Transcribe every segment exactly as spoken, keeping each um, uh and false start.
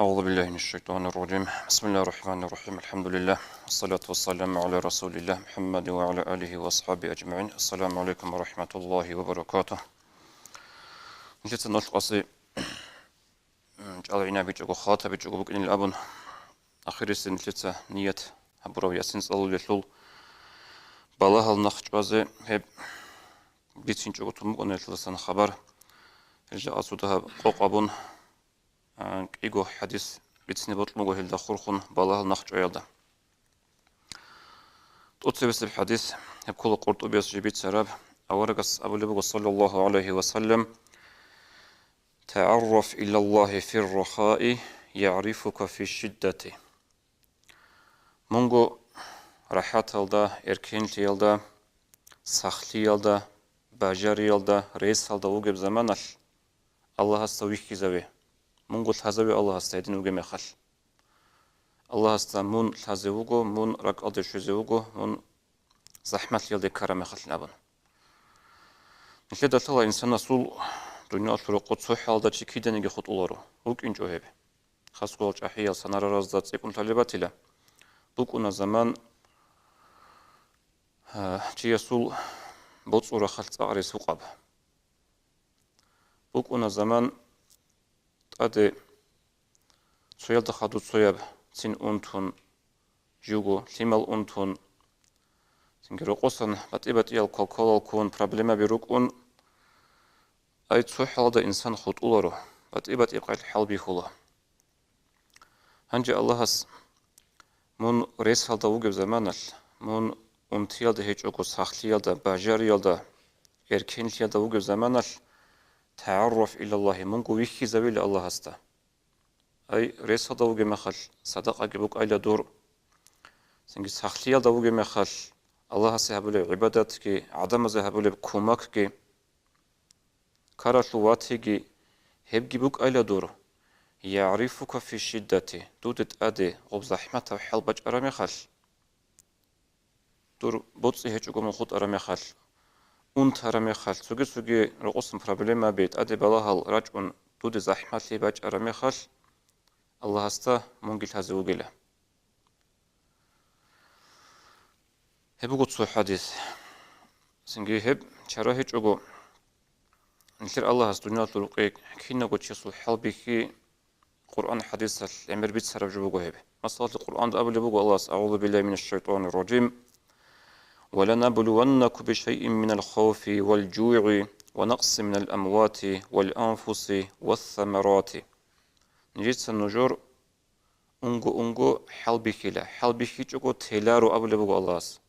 أعوذ بالله من الشيطان الرجيم. بسم الله الرحمن الرحيم. الحمد لله. والصلاة والسلام على رسول الله محمد وعلى آله وأصحابه أجمعين. السلام عليكم ورحمة الله وبركاته. Нилъеца нолъ къаси, м, чӀалгӀинабичӀого, халатабичӀого букӀинил абун, ахирисеб нилъеца ният гьабураб Ясин цӀалулелъул балагьал нахъ чӀвазе гьеб бицинчӀого тун букӀана гьелдасан хабар. Гьел жакъасда гьаб къокъ абун, а, кӀиго хӀадис бицине бокьун буго гьелда хурхун балагьал нахъ чӀваялда. ТӀоцебесеб хӀадис, гьеб ккола КъуртӀубияс жиб бицараб, аварагас абулеб буго, саллаллагьу гӀалайгьи ва саллам: «ТагӀарраф илаллагьи фир рахаи, ягӀрифука фиш шиддати». Мунго рахӀаталда, эркенлъиялда, сахлъиялда, бажариялда, ресалда вугеб заманалъ Аллагьасда вихьизаве. Мунго лъазаве Аллагьасда гьедин вугеб мехалъ. Аллагьасда мун лъазе вуго, мун ракӀалде щвезе вуго, мун захӀмалъиялде ккараб мехалъин абун. Нилъеда лъала инсанасул дуниялалъул рокъоб цо хӀалда чи киданиги хутӀуларо, вукӀинчӀо гьеб. Хасго гьал чӀахӀиял санараразда цӀикӀкӀун лъалеб батила. БукӀуна заман, а, чиясул боцӀул рахъалъ цӀакъ рес гьукъаб. БукӀуна заман тӀаде цоялда хадуб цояб цин унтун, живго лъимал унтун, цинги рокъосан батӀи-батӀиял квалквалал ккун, проблемаби рукӀун, ай цо хӀалда инсан хутӀуларо, батӀи-батӀи къайил хӀал бихьула. Гьанже Аллагьас мун ресалда вугеб заманалъ, мун унтиялда гьечӀого, сахлъиялда, бажариялда, эркенлъиялда вугеб заманалъ, тагӀарраф илаллагьи, мунго вихьизавила Аллагьасда. Ай, ресалда вугеб мехалъ, садакъаги букӀайла дур. Цинги сахлъиялда вугеб мехалъ, Аллагьасе гьабулеб гӀибадатги, гӀадамазе гьабулеб кумакги, ккаралъув ватиги, гьебги букӀайла дур. ЯгӀрифука фи шиддати, дуда тӀаде гъоб захӀматаб хӀал бачӀараб мехалъ, дур боцӀи гьечӀого мун хутӀараб мехалъ, унтараб мехалъ, цоги-цоги рокъосан проблемаби, тӀаде балагьал рачӀун, дуда захӀмалъи бачӀараб мехалъ, Аллагьасда мунги лъазе вугила. Гьеб буго цо хӀадис. Цинги гьеб чара гьечӀого, нилъер Аллагьас дуниялалъул рукъи кинабго чиясул хӀалбихьи, Къуръан-хӀадисалъ гӀемер бицараб жо буго гьеб. Масалалъе, Къуръанда абулеб буго Аллагьас: «АгӀузу биллагьи минаш шайтанир ражим. Ва ланаблуваннакум бишайин минал хавфи вал жугӀи ва накъсин минал амвати вал анфуси вас самарати». Нижеца нужер унго-унго хӀалбихьила, хӀалбихьичӀого теларо абулеб буго Аллагьас.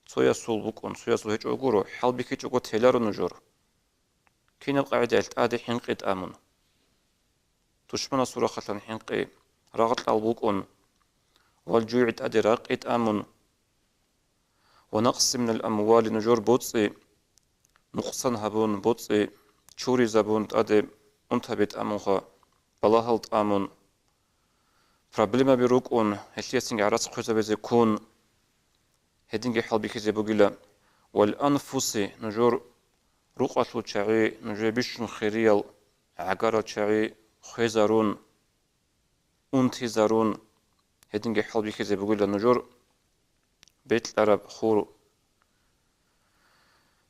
Цоясул букӀун, цоясул гьечӀого гуро, хӀалбихьичӀого теларо нужер. Кинаб къагӀидаялъ? ТӀаде хӀинкъи тӀамун. Тушманасул рахъалъан хӀинкъи, рагъ-кьал букӀун, вал жугӀи, тӀаде ракъи тӀамун. Ва накъсин минал амвали, нужер боцӀи нукъсан гьабун, боцӀи чуризабун, тӀаде унтаби тӀамунха, балагьал тӀамун, проблемаби рукӀун, гьелъиясинги гӀарац хъвезабизе ккун, гьединги хӀалбихьизе бугила. Вал анфуси, нужер рукъалъул чагӀи, нужее бищун хириял гӀагарал чагӀи хвезарун, унтизарун, гьединги хӀалбихьизе бугила нужер бекьараб хур,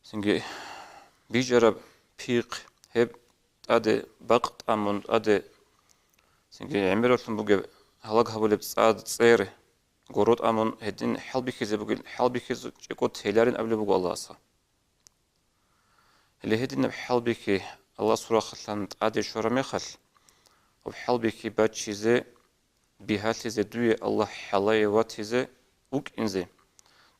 цинги бижараб пихъ, гьеб тӀаде бакъ тӀамун, тӀаде цинги гӀемералъун бугеб гьалаг гьабулеб цӀад-цӀер, горо тӀамун, гьедин хӀалбихьизе бугил-, хӀалбихьичӀого теларин абулеб буго Аллагьас. Гьеле гьединаб хӀалбихьи Аллагьасул рахъалъан тӀаде щвараб мехалъ, гьеб хӀалбихьи бачизе, бигьалъизе дуе Аллагь хӀалае ватизе вукӀинзе,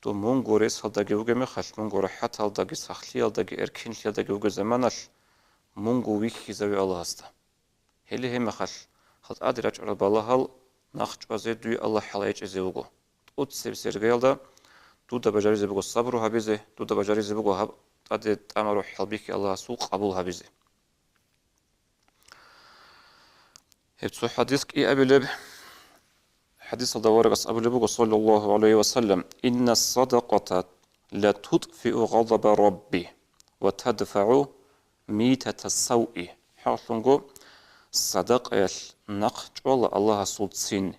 дун мунго ресалдаги вугеб мехалъ, мунго рахӀаталдаги, сахлъиялдаги, эркенлъиялдаги вугеб заманалъ, мунго вихьизаве Аллагьасда. Гьеле гьеб мехалъ, гьал тӀаде рачӀарал балагьал нахъ чӀвазе дуе Аллагь хӀалае чӀезе вуго. ТӀоцебесеб иргаялда дуда бажаризе буго сабру гьабизе, дуда бажаризе буго гьаб тӀаде тӀамараб хӀалбихьи Аллагьасул къабул гьабизе. Гьеб цо хӀадис кӀиабилеб. ХӀадисалда аварагас абулеб буго, саллаллагьу гӀалайгьи ва саллам: «Инна садакъата ла тутфиу гъадаба Рабби ва тадфагӀу митата савъи». ХӀакълъунго, садакъаялъ нахъ чӀвала Аллагьасул ццин.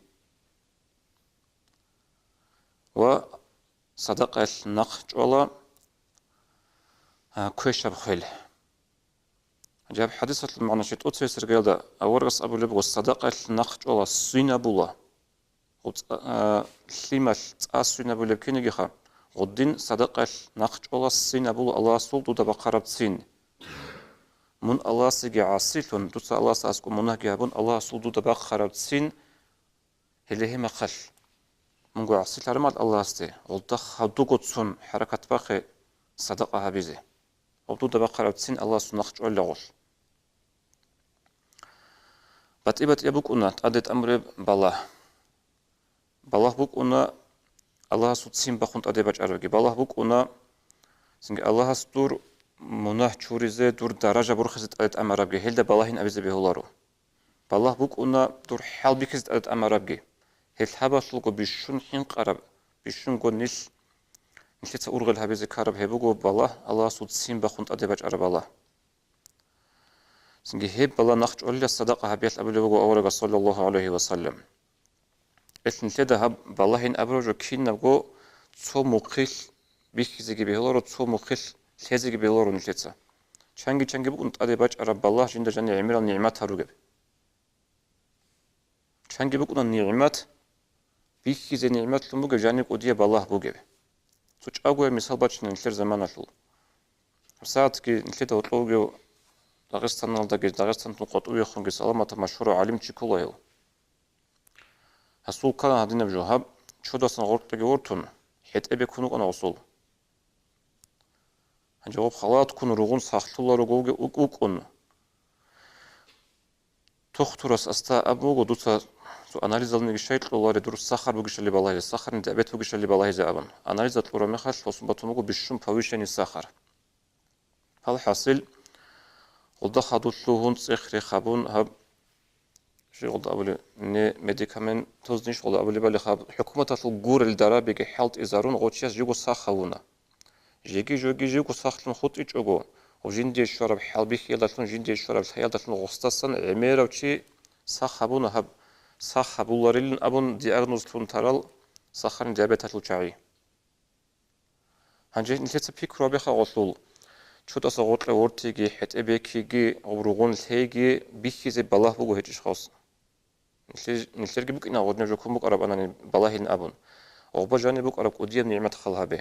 Ва садакъаялъ нахъ чӀвала, а, квешаб хвел. Гьаб хӀадисалъул магӀна щай? ТӀоцебесеб иргаялда аварагас абулеб буго, садакъаялъ нахъ чӀвала, ссинабула. ГъуцӀа-, а, лъималъ цӀа ссинабулеб кинигиха, гъудин садакъаялъ нахъ чӀвала, ссинабула Аллагьасул дуда бахъараб ццин. Мун Аллагьасеги гӀасилъун, дуца Аллагьасда аскӀоб мунагьги гьабун, Аллагьасул дуда бахъараб ццин, гьеле гьеб мехалъ мунго гӀасилъараб мехалъ Аллагьасде, гъулда хадуго цун хӀаракат бахъе садакъа гьабизе. Гъоб дуда бахъараб ццин Аллагьасул нахъ чӀвалила гъолъ. БатӀи-батӀияб букӀуна тӀаде тӀамуреб балагь. Балагь букӀуна Аллагьасул ццин бахун тӀаде бачӀарабги. Балагь букӀуна, цинги Аллагьас дур мунагь чуризе, дур даража борхизе тӀаде тӀамарабги, гьелда балагьин абизе бегьуларо. Балагь букӀуна дур хӀал бихьизе тӀаде тӀамарабги. Гьел гьабалъулго бищун хӀинкъараб, бищунго нилъ, нилъеца ургъел гьабизе ккараб гьеб буго балагь, Аллагьасул ццин бахун тӀаде бачӀараб балагь. Цинги гьеб балагь нахъ чӀвалила садакъа гьабиялъ абулеб буго аварагас, саллаллагьу гӀалайгьи ва саллам. Гьелъ нилъеда гьаб балагьин абураб жо кинабго цо мухъилъ бихьизеги бегьуларо, цо мухъилъ лъезеги бегьуларо нилъеца. Чанги-чанги букӀун тӀаде бачӀараб балагь жинда жаниб гӀемерал нигӀматал ругеб. Чанги букӀуна нигӀмат, бихьизе нигӀматлъун бугеб, жаниб кӀудияб балагь бугеб. Цо чӀагояб мисал бачина нилъер заманалъул. ГьабсагӀатги нилъеда гьоркьов вугев Дагъистаналдаги, Дагъистантун къватӀивехунги саламатаб машгьурав гӀалимчи ккола гьев. Гьасул ккана гьадинаб жо: гьаб чодасан гъоркьеги вортун, хӀетӀе бекун вукӀана гъосул. Гьанже гъоб халатккун ругъун сахлъуларого вуге-, вукӀ-, вукӀун. Тухтурас асда абун буго, дуца цо анализалниги щай кьоларе, дур сахар бугищали балагьизе, сахарный диабет бугищали балагьизе абун. Анализа кьураб мехалъ, гъосун батун буго бищун повышенный сахар. Гьалхасил, гъулда хадув лъугьун, цӀех рехабун, гьаб, щай гъулда абулеб, не медикаментознищ гъулда абулебали гьаб, хӀукуматалъул гурел дарабиги хӀалтӀизарун, гъов чияс живго сах гьавуна. Жеги-жоги живго сахлъун хутӀичӀого, гъов жиндие щвараб хӀалбихьиялдалъун, жиндие щвараб лъаялдалъун гъосдасан гӀемерав чи сах гьабуна гьаб, сах гьабуларилан абун диагноз лъун тарал сахарный диабеталъул чагӀи. Гьанже нилъеца пикру гьабеха гъолъул, чодаса гъоркье вортиги, хӀетӀе бекиги, гъоб ругъун лъейги бихьизе балагь буго гьечӀищ гъос. Нилъер-, нилъерги букӀина гъодинаб жо ккун букӀараб анани балагьилин абун. Гъоба жаниб букӀараб кӀудияб нигӀмат хал гьабе.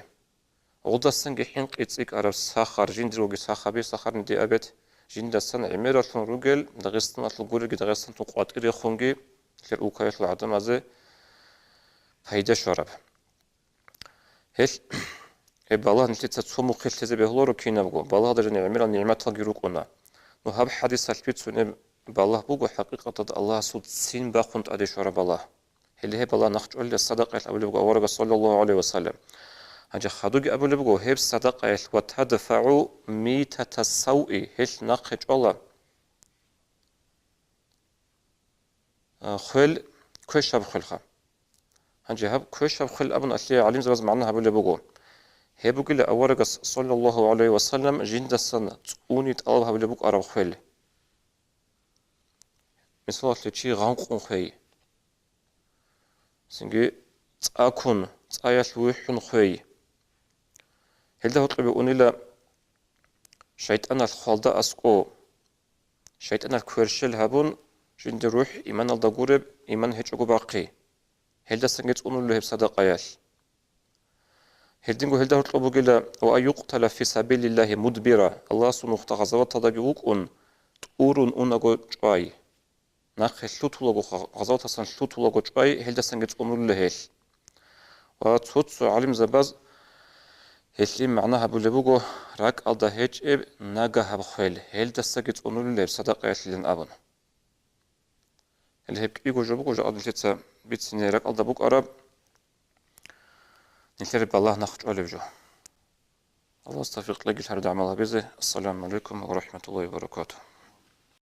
Гъудасанги хӀинкъи цӀикӀкӀараб сахар, жиндиргоги сахаби, сахарный диабет, жиндасан гӀемералъун ругел, Дагъистаналъул гурелги, Дагъистантун къватӀирехунги, нилъер улкаялъул гӀадамазе пайда щвараб. Гьелъ, гьеб балагь нилъеца цо мухъилъ лъезе бегьуларо кинабго, балагьда жаниб гӀемерал нигӀматалги рукӀуна. Ну, гьаб хӀадисалъ бицунеб балагь буго хӀакъикъаталда Аллагьасул ццин бахун тӀаде щвараб балагь. Гьеле гьеб балагь нахъ чӀвалила садакъаялъ абулеб буго аварагас, саллаллагьу гӀалайгьи ва саллам. Гьанже хадуги абулеб буго, гьеб садакъаялъ, ва тадфагӀу митата савъи, гьелъ нахъе чӀвала а, хвел, квешаб хвелха. Гьанже гьаб квешаб хвел абун алъе гӀалимзабаз магӀна гьабулеб буго. Гьеб бугила аварагас, саллаллагьу гӀалайгьи ва саллам, жиндасан цӀуни тӀалаб гьабулеб букӀараб хвел. Мисалалъе, чи гъанкъун хвей. Цинги цӀакун, цӀаялъ вухӀун хвей. Гьелда гьоркьобе унила шайтӀаналъ хвалда аскӀо. ШайтӀаналъ кверщел гьабун, жинда рухӀ иманалда гуреб, иман гьечӀого бахъи. Гьелдасанги цӀунулев гьеб садакъаялъ. Гьединго гьелда гьоркьоб бугила: «Ва ан юкътала фи сабилиллагьи мудбира», Аллагьасул нухда гъазаваталдаги вукӀун, тӀурун унаго чӀвай. Нахъе лъутулаго, гъазаватасан лъутулаго чӀвай, гьелдасанги цӀунулев гьелъ. Ва цо-цо гӀалимзабаз гьелъие магӀна гьабулеб буго, ракӀалда гьечӀеб нагагьаб хвел, гьелдасаги цӀунулеб садакъаялъилан абун. Гьеле гьеб кӀиго жо буго, жакъа нилъеца бицине ракӀалда букӀараб нилъер балагь нахъ чӀвалеб жо. Аллагьас тавфикъ кьеги гьаруда гӀамал гьабизе. Ассаламу гӀалайкум ва рахӀматуллагьи ва баракатугьу.